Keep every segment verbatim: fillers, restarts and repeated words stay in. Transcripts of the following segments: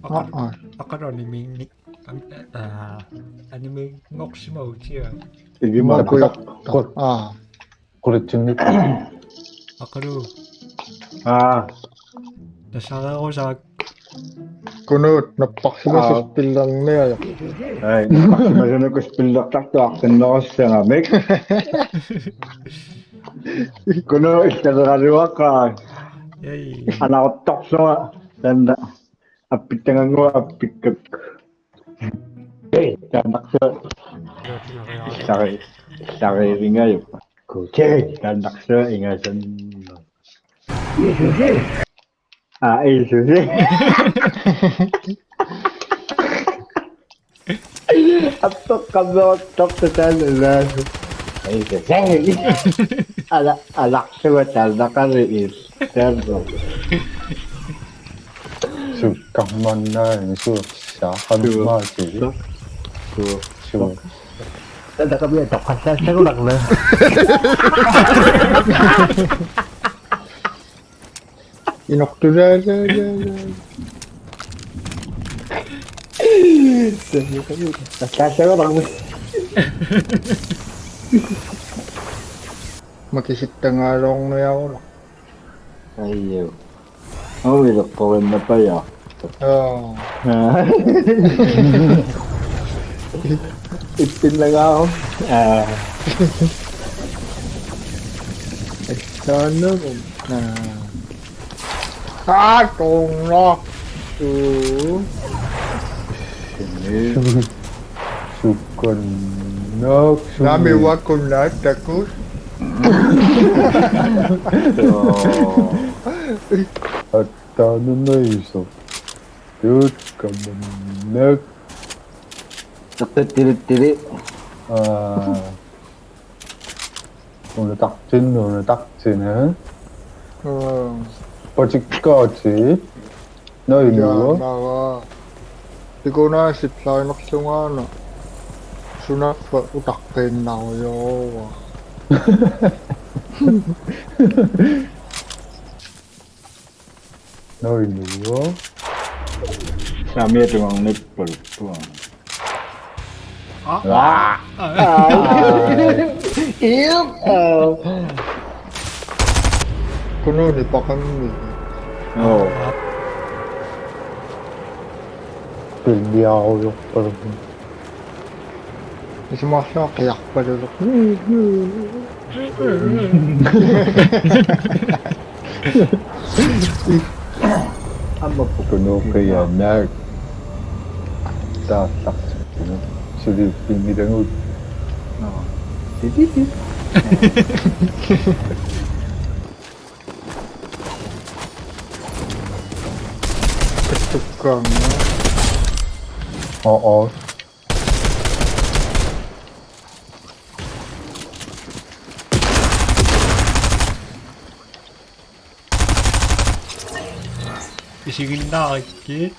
Aa, aa. Aqalu animiinni-, am-, aa, animiinngorsimagutsigit. Igima. Makuja. Qu-, aa. Qulitsinnik. Aqalu. Aa. Tassareerusaak. Kunuut napparsimasoq. Aa. Spillerniajoq. Ai, napparsimasoq spillertartuaqqinnerussagamik. Kunuut illeraluaqaaq. Ai. Anartorsuaq taanna. Appittanganngua appikkak. Ee, taannarsuaq. Illari-, illariivingajuppa. Kuutsi, taannarsuaq ingasann-. Aa, Isusi. Appeqqammeruttortoq taanna ilaasu. Isusi. Ala, alarsuaq taannaqaviis. Taanna. Sukkarmannaani suersaaqarmaatilik. Suu. Suu. Suu. Tatakamiatoqqallaassagunarna. Inortulaalaalaala. Tassaagunarmi. Makisittagaluarniaruna. Aijuu. Aamma ileqqorinnappajaartoq. Joo. Aa. Ippinnagaarum. Aa. Taanna. Aa. Aa, tunga. Uu. Sumi. Sukkannaaq sumi. Nami wakunnaat takuss. Joo. Attaanunaiso. Tuut kamannak. Takkattilittilit. Aa. Una taktin, una taktin, eh? Mm. Patikkaati. Noinua. Jaa, naa. Tikunaasillaarinerlungaana. Sunaffa utaqqiinnarujoorua. Noinua. Saamiatungaarnippaluppunga. Aa. Aa. Aa. Iu. Aa. Kunuuni paqanni. Oo. Pilliarujoorpaluk. Isumaqarlunga qiarpalullugu. Aamma pukunuuqiaannaak. Taallartikkina. Suli pinnilagut. Naa. Tititi. Tukkaanga. Oo, oo. Isiginnaarikkit.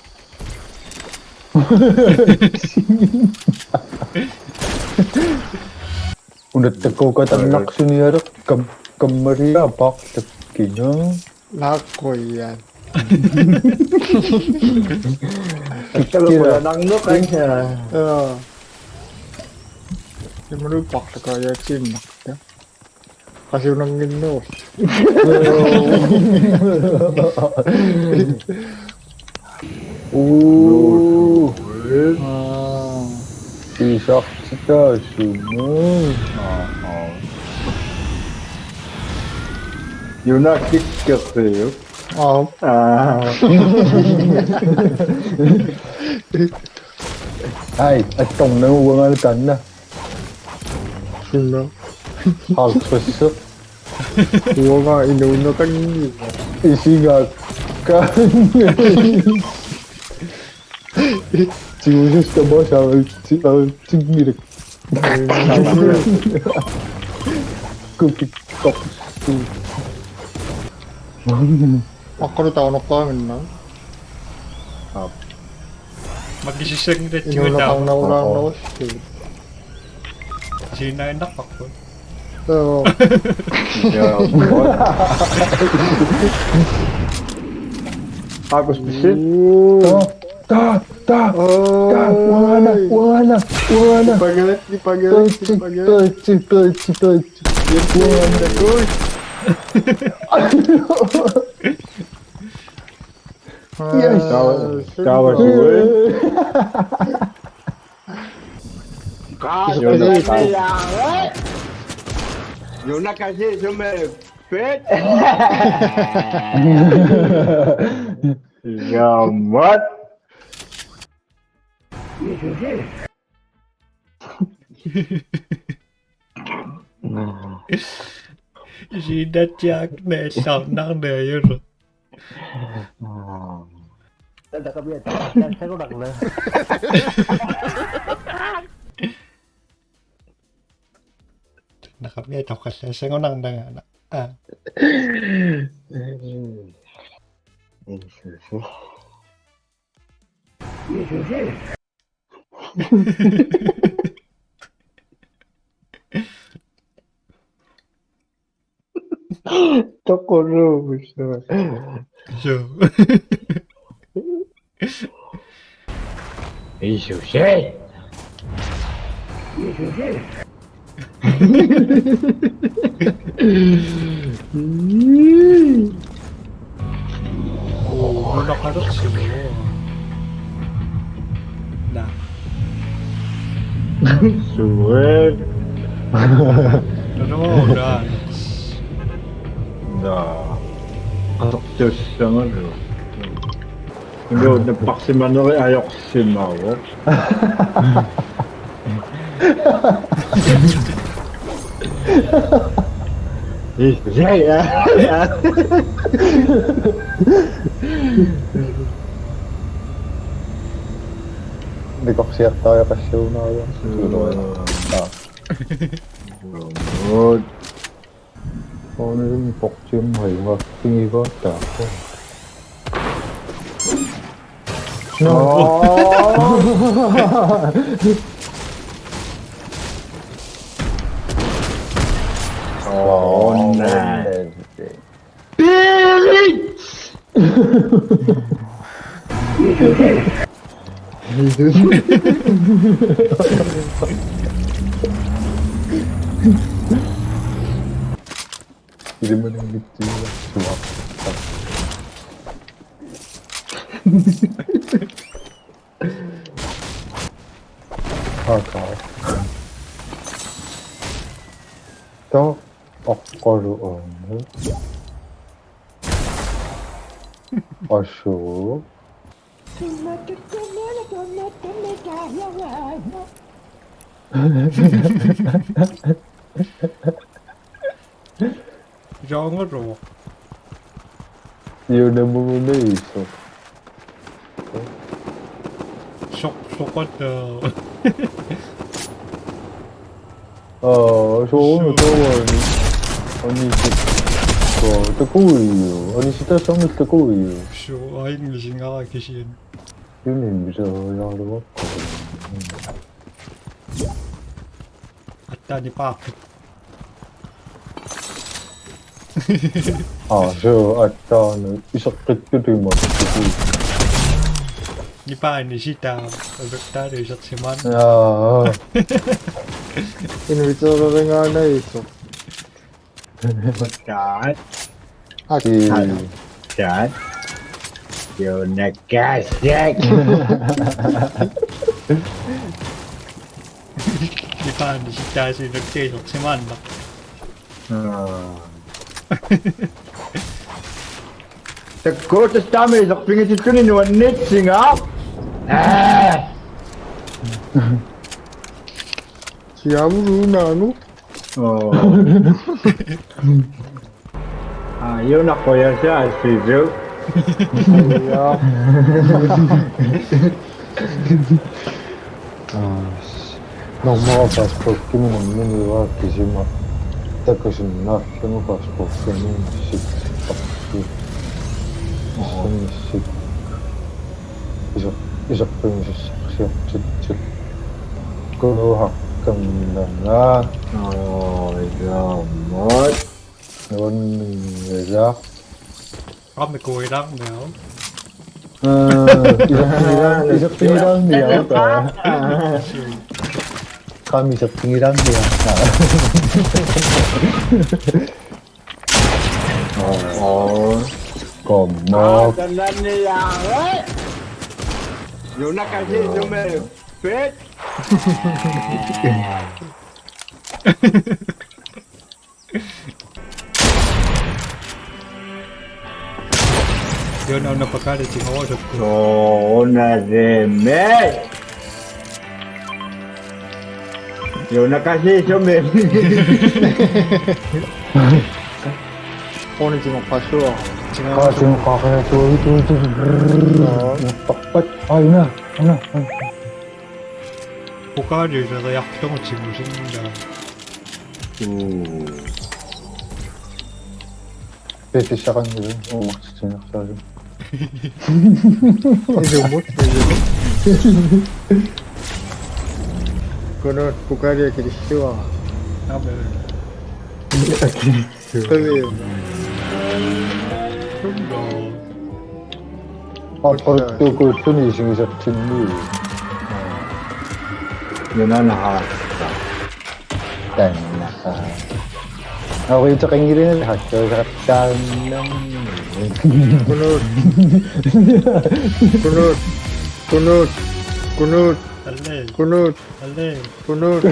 Unattakuukatarnarsunialeq kam-, kammaliaq paarlakkiga. Naakkuiaat. Takkala qujanarneq aja. Joo. Imaluunniit paarlakkiaatiinnarta. Qasunaannginneruvoq. Uu. Aa. Iisartitaasumut. Aa, aa. Juna kikkerriuk. Aa. Aa. Ai, attornagu uangalu taanna. Suna. Halvtreds. Uanga inuuneqanngilara. Isigaakka. Tigusassat tamaasa aritsi-, aritsinngilakka. Kukikkoq. Aqqalu taunaqaanginna. Aap. Makisissanngilaq tigutaa. Inuuneqarnerulaarnerussuuvoq. Isiginnaaginnarparput. Joo. Joo. Aakus pissi. Uu. Too. Uana. Pagaretti, pagaretti, pagaretti. Pagaretti, pagaretti, pagaretti. Uana. Yes. Taava, taava suue. Ka-, Jonas. Jonas kasi sume pet. Jamat. Isiinnatsiaq meersaarnarneq ajorlu. Naqapiat toqqallaassagunarnanga. Aa. Toqoruuvussava. Suu. Ei, suu, se. Uunaqalersigu. Naa. Suel. Nanoona. Naa. Qasortuussamalu. Ilu napparsimaneri ajorsimavoq. Ja, ja, ja. Nikorsiartariaqassuunaaja. Aa. Good. Only fourteen, my working got that. No. Oh, no. Ilimananngitsuugaluarpara. Aka. To oqqolu onnu. Osu. Genre. Iunamuuna isoq. Soq-, soqat, aa. Aa, sooruna taavani. Anisi. Soo, takuiu. Anisi tassami takuiu. Suu, ain misingaara kisianni. Yuni misorialuakku. Attaani paaqi. Aa, suu, attaani iseqqittutima. Nipaani sitaa, aluttaani isersimaan. Jaa. Inviteereringaanaisoq. Taat. Aki. Taat. Yunakasik. Nipaani sitaasiinnakkiisoq simaanna. Aa. Takkuutas taamiisoq pingitittunik nuanniitsinga. Aa. Siamu nuunaanu. Oo. Aa, iunaqqujaasa assisu. Aa. Aa, s-, normu Facebookimi nammineq kisima takusinnaallugu Facebookimi sittarpi. Isummissi. Iso-, isoqqimissassiortitsillugu. Kuluhaqqinnanga. Aa, ijaammat. Nuanninngilaaq. Aamma kuilaarniaruk. Aa, isoqqilaar-, isoqqilaarniaruk. Aa. Aami sertigilaammi. Oo. Kommo. Yunakasi sume. Pet. Yona una pakale tingowo sokku. Soona deme. Yona kasi sume. Koni tingo pasua. Tingo. Kaa tingo kaa kaa tuu tuu tuu. Tappat. Ai na. Ana. Pokali sariartugut tingusinna. Uu. Petissaqanngilaq uumaqtitsinersaasut. Ilumut, ilumut. Kunuut pokalia kilissuara. Amen. Qiviu. Tungo. Aqqortukuulluni isigisartinni. Yunana haakka. Tannaqa. Aviuteqanngilanga hakkausaqattaarnani. Kunuut. Kunuut. Kunuut. Kunuut. Alle. Kunuut. Alle. Kunuut.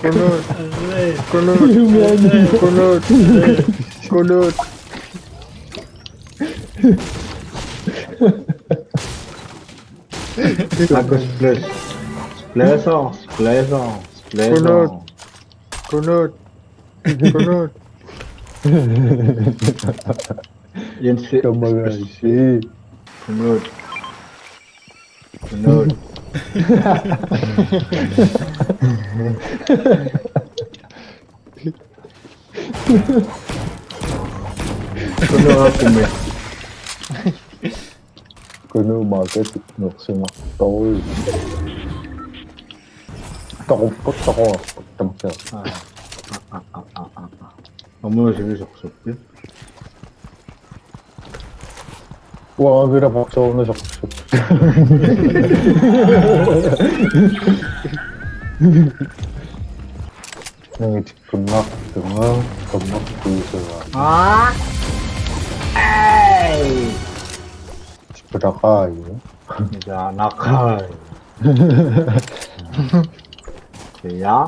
Kunuut. Alle. Kunuut. Kunuut. Kunuut. Alle. Kunuut. Taku splash. Splasher, splasher, splasher. Kunuut. Kunuut. Kunuut. Jensi. Kamagaasi. Kunuut. Kunuut. Kunuut akumi. Kunuut market nuqsimartorujuk. Toqupput toquarput tamakkiaq. Aa. Aa, aa, aa, aa, aa. Amuusivi soqsuppi. Uanga kira paqsoorna soqsup. Nangit kunnaq tunga kunnaq kuisera. Aa. Ei. Spitaqai. Idaanaqai. Ja.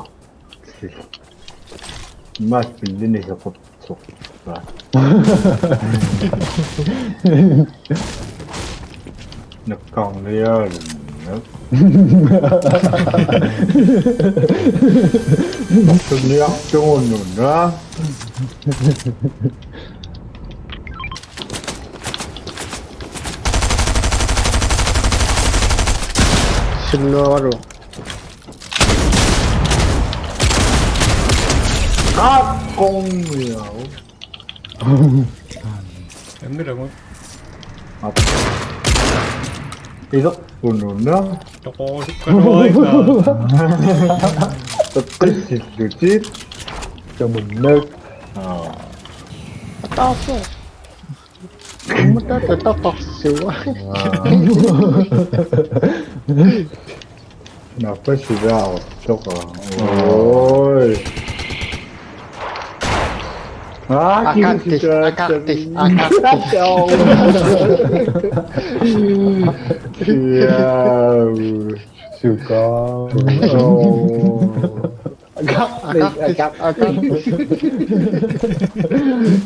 Mas pillini soqut soq. Nakkarniaalunnik. Nakkarniartugununa. Sinnuaralu. Qaqqorniaruk. Emmilagut. Ap. Ileqpununa. Toqorusukkaluarika. Toqqissillutit. Tamunnak. Aa. Ataaseq. Aamma taava taqarsua. Aa. Nappa silaartoqa. Oi. Aa, akattis, kiisaat akattis, akattis. Aa. Jaa. Suka. Oh. Akattis, akattis.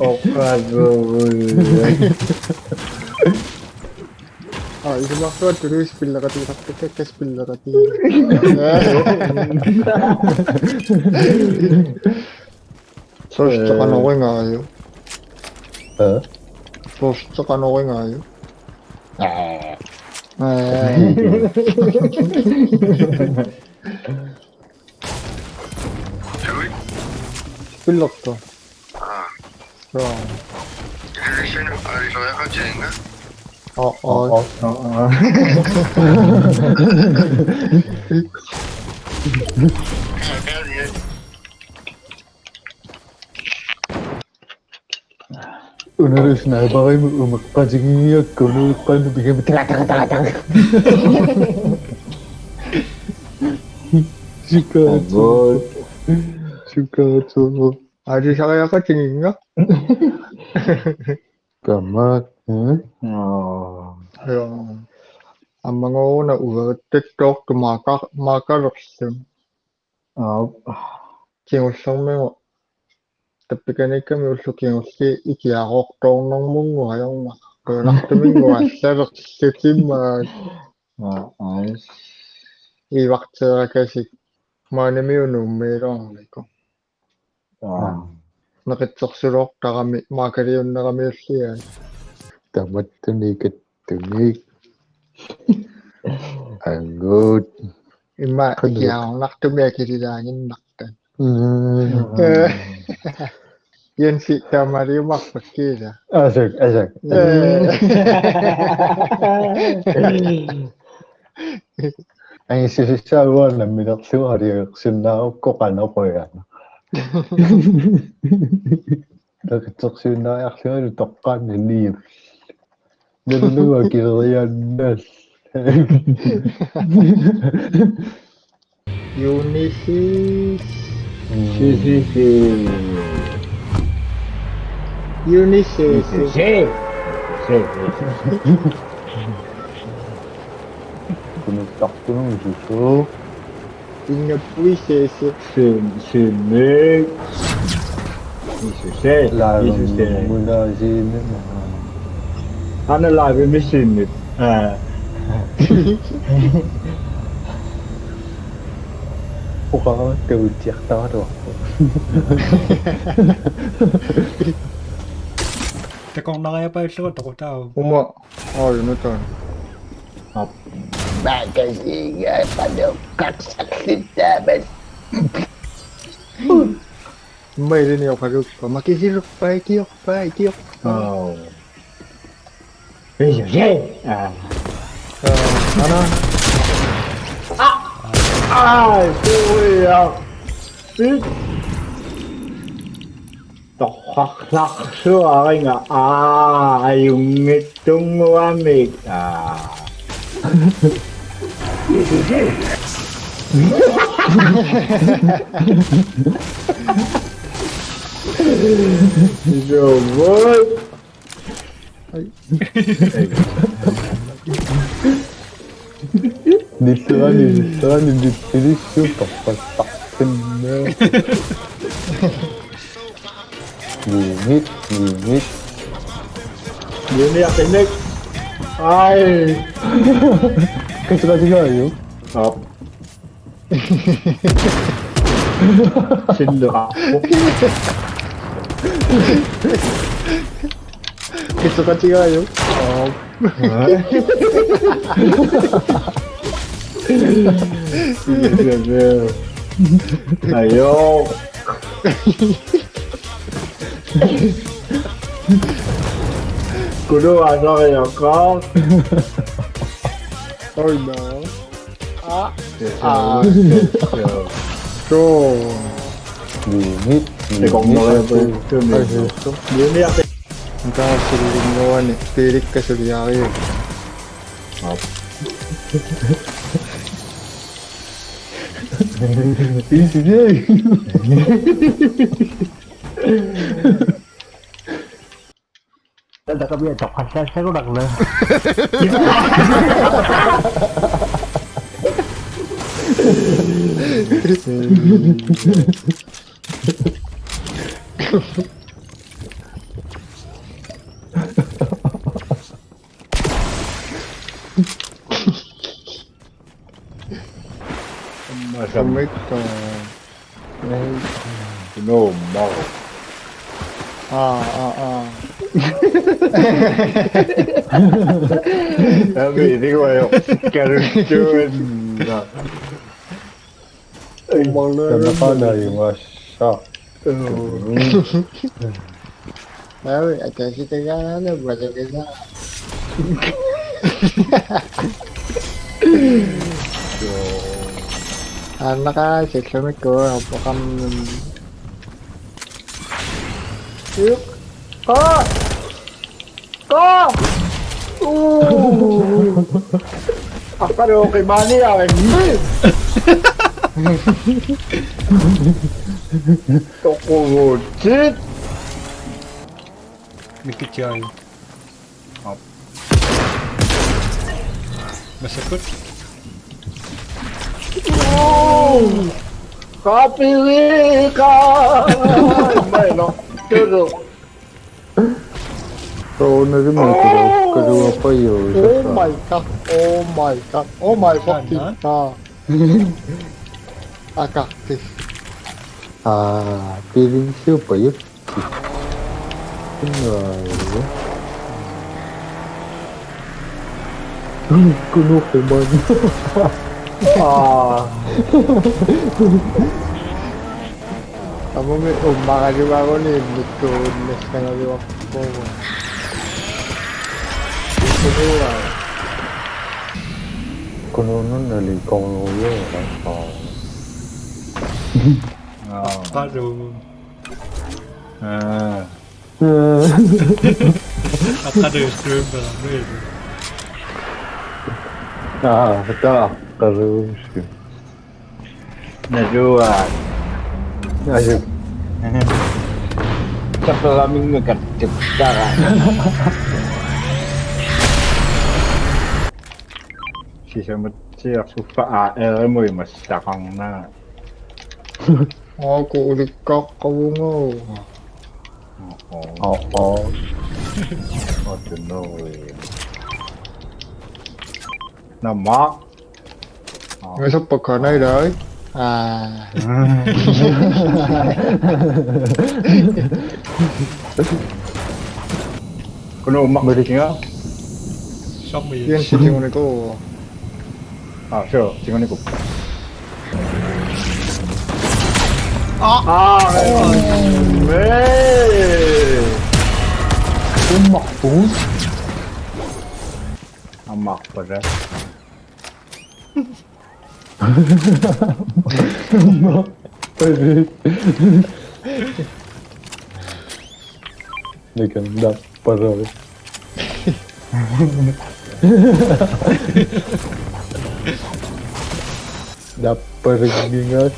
Oqarui. Aa, isumarluat tuluit spilleqatigisartakka, spilleqati. Soorlu qanoq ungaajuk? Aa? Soorlu qanoq ungaajuk? Aa. Aa. Spillertoq. Aa. Joo. Ilisilu aalisariaqatiginnga. Oo, oo. Oo, oo. Una sniperi umeqqatigigiakku uneqqannu pigami tara tara tara tara. Good. Sukatsu. Alisariaqatiginnga. Tamak, eh? Aa. Joo. Aamma una uerittattoortu maaka-, maakalerluni. Aap. Kingullermigut. Tappikaniikkami ullut kingulliit ikiaroortoornermunga ajornaq. Qujanartuminnga allalerlutima. Aa, ais. Ivarteerakasik maanimiunummiiloorniku. Aa. Neqitsersuloortarami maakaliunneramiulliai. Tamattuni kattunik. Angut. Imma Qanut. Ikiaroornartumik akililaaginnartat. Mm. Jensi taamaaliumaarpakkiila. Asak, asak. Ee. Angissusissaagua namminerlugu aliagersinnaagukku qanoq qujanaq. Takitsersiinnariarlungalu toqqaannaq niu. Nalunanga kileriaannaq. Unisys. Si, si, si. Unisys. Si, si. Si, si. Kunuttartunut susu. Ingappui seese. Sim-, simmik. Isuse. Laa, isuse. Muna siimik. Ana laa, misimmik. Aa. Uqarakka utsiartaraluarpoq. Takornariapaallunga toqutaavoq. Uma. Oj, nu tager den. Op. Magasinet, kaksaklittaammat. Mailini oqalukka. Makisilupai, kiorpai, kiorpai. Au. Ei, ei, ei. Aa. Aa, ana. Aa! Ai, sorry, ja. Pit. Torrarlarsuariga, aa, ajunngitsunnguamik, aa. Jovoi. Nillerani, nillerani, nillerani, torpastartinne. Limit, limit. Limit, limit. Ai. Katsukatsugayu. Op. Silluqarpoq. Katsukatsugayu. Op. Ayo. Kudu asar ya kau. Oh no. Ah. Ah. So. Limit. Te kong no le pe. Limit. Limit. Nta silingoani pilikka suliariu. Op. Easy day. Tanda kami atau kasar saya kurang lah. Masam. Samikka. No, mau. Ah, ah, ah. Tapi ini gua yuk. Karena Mana? Tanaqaannajugaassaaq. Aavi, ataatagaana, malugisa. Annaqa, sillumikkut, apoqam. Juk. Aa! Ka! Uu! Aqqaluuqimaaniarinni. Toquguutsit. Mikitsi ai. Op. Massakkut. Kapiriqa. Bueno, todo. Soorunami karuappajuusoq. Oh my god. Oh my god. Oh my fucking god. Akakki. Aa, pivinsiuppajuk. Innaalu. Kunuuqquman. Aa. Aamma uummaraliuaruni mikkuunnassangaluarpugut. Kunuunnunnalu koruujuuraa. Aa. Qalu. Aa. Aqalu streamer, mil. Aa, taa, qalu. Najua. Najua. Taperaminga kattippara. Sisamat siarsuffa aa erimui massaqarnaa. Aaku ulikkaqqavunga. Oh, oh. Oh, oh. Oh, to know. Nama. Oh. Ngasappa kanai dai. Ah. Kono umma merikinga. Sammi. Yang sitting on itu. Ah, sure. Tinggal ni ku. Ah. Ah, oh. Hey. Umma pun. Amak pada. Nikan dappara. Dappara gingas.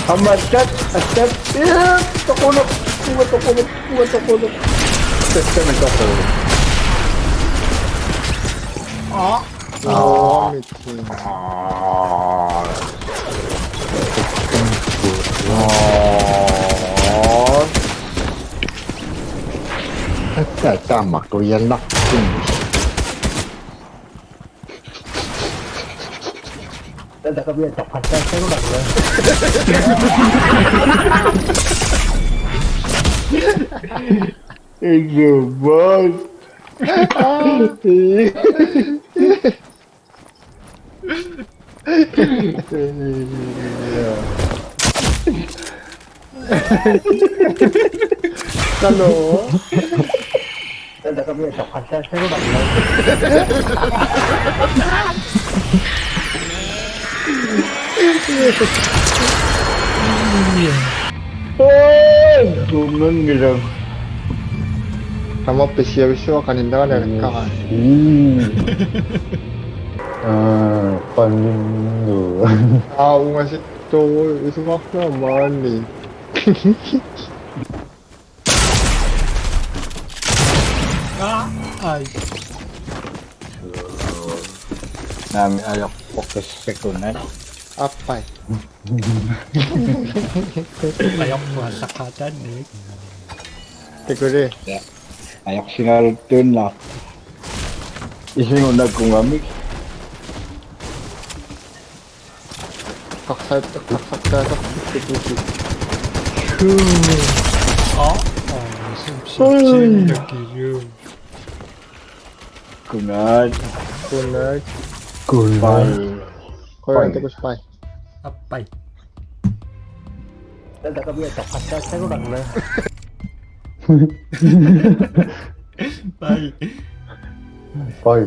Amma attack, attack. Iya, toqunuk, uanga toqunuk, uanga toqunuk. Attack-imi toqunuk. Ah. Oh, mikin. Ah. Attack, tamakku iyanna. Tanta kami ang tapat sa, sa lugar na. Exo boss. Hello. Tanda kami sa kasal sa lugar na. Ay, gumang gilang. Tama pisiya bisyo kaninda ka na ka. Hmm. Ah, panindu. Ah, umasik to, isumak na mani. Ah, ai. Naamik ajoqpoq tassakunat. Appai. Ajoqpoq tassaqaataannik. Tikuli. Ja. Ajoqsigaluttuinnaq. Isigunakkungamik. Qarsat, qarsat, qarsat. Ah, ah, sim, sim, sim, sim. Godnat. Godnat. Godnat. Bye. Bye. Appai. Tanda kami ang tapat sa lugar na. Bye. Bye.